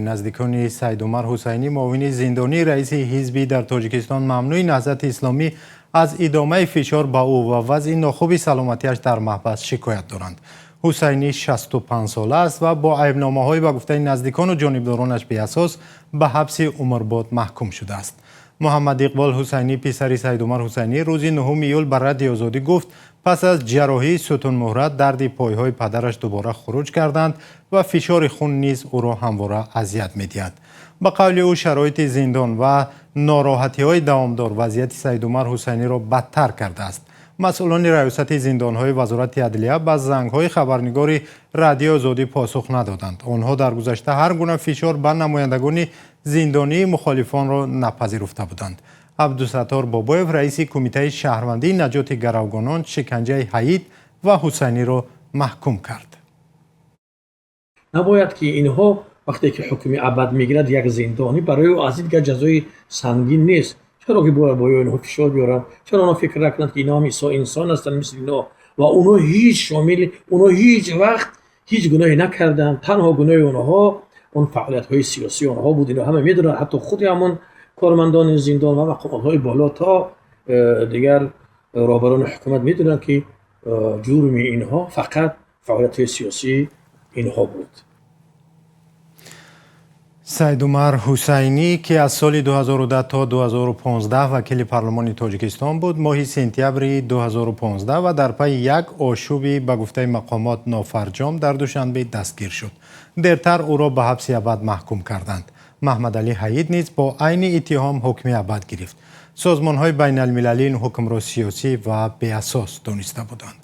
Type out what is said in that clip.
мекунем. Наздикони Саидумар Ҳусайнӣ, муовини зиндонии раиси ҳизби дар Тоҷикистон мамнӯи Наҳзати Исломӣ, аз идомаи фишор ба ӯ ва вазъи нохуби саломатиаш дар маҳбас шикоят доранд. Ҳусайнӣ 65 сола аст ва бо айбномаҳое, ба гуфтаи наздикону ҷонибдоронаш беасос, ба ҳабси умрбод маҳкум шудааст. Муҳаммад Иқбол Ҳусайнӣ, писари Саидумар Ҳусайнӣ, рӯзи 9 июл ба Радиои Озодӣ гуфт, пас аз ҷарроҳии сутунмуҳра дарди пойҳои падараш дубора хуруҷ карданд ва фишори хун низ ӯро ҳамвора азият медиҳад. Ба қавли ӯ, шароити зиндон ва нороҳатиҳои давомдор вазъияти Саидумар Ҳусайниро бадтар кардааст. Масъулони раёсати зиндонҳои Вазорати адлия ба зангҳои хабарнигори Радиои Озодӣ посух надоданд. Онҳо дар гузашта ҳар гуна фишор ба намояндагони зиндонии мухолифонро напазируфта буданд. Абдусаттор Бобоев, раиси Кумитаи шаҳрвандии наҷоти гаравгонон, шиканҷаи Ҳаид ва Ҳусайниро маҳкум кард. Набояд ки инҳо, вақте ки ҳукми абад мегирад як зиндонӣ, барои ӯ аз ин дигар ҷазои сангин нест, чаро ки бояд бо инҳо фишор биёранд? Чаро онҳо фикр накунанд, ки инҳо ҳам инсон ҳастанд мисли инҳо ва онҳо ҳеҷ шомил, онҳо ҳеҷ вақт ҳеҷ гуноҳе накарданд? Танҳо гуноҳи онҳо он фаъолиятҳои сиёсии онҳо буд. Инҳо ҳама медонанд, ҳатто худи ҳамон кормандони зиндон ва мақомотҳои боло то дигар роҳбарони ҳукумат медонанд, ки ҷурми инҳо фақат фаъолиятҳои сиёсии инҳо буд. Саидумар Ҳусайнӣ, ки аз соли 2010 то 2015 вакили парлумони Тоҷикистон буд, моҳи сентябри 2015 ва дар пайи як ошӯби, ба гуфтаи мақомот, нофарҷом дар Душанбе дастгир шуд. Дертар ӯро ба ҳабси абад маҳкум карданд. Маҳмадалӣ Ҳаид низ бо айни иттиҳом ҳукми абад гирифт. Созмонҳои байналмилалӣ ин ҳукмро сиёсӣ ва беасос дониста буданд.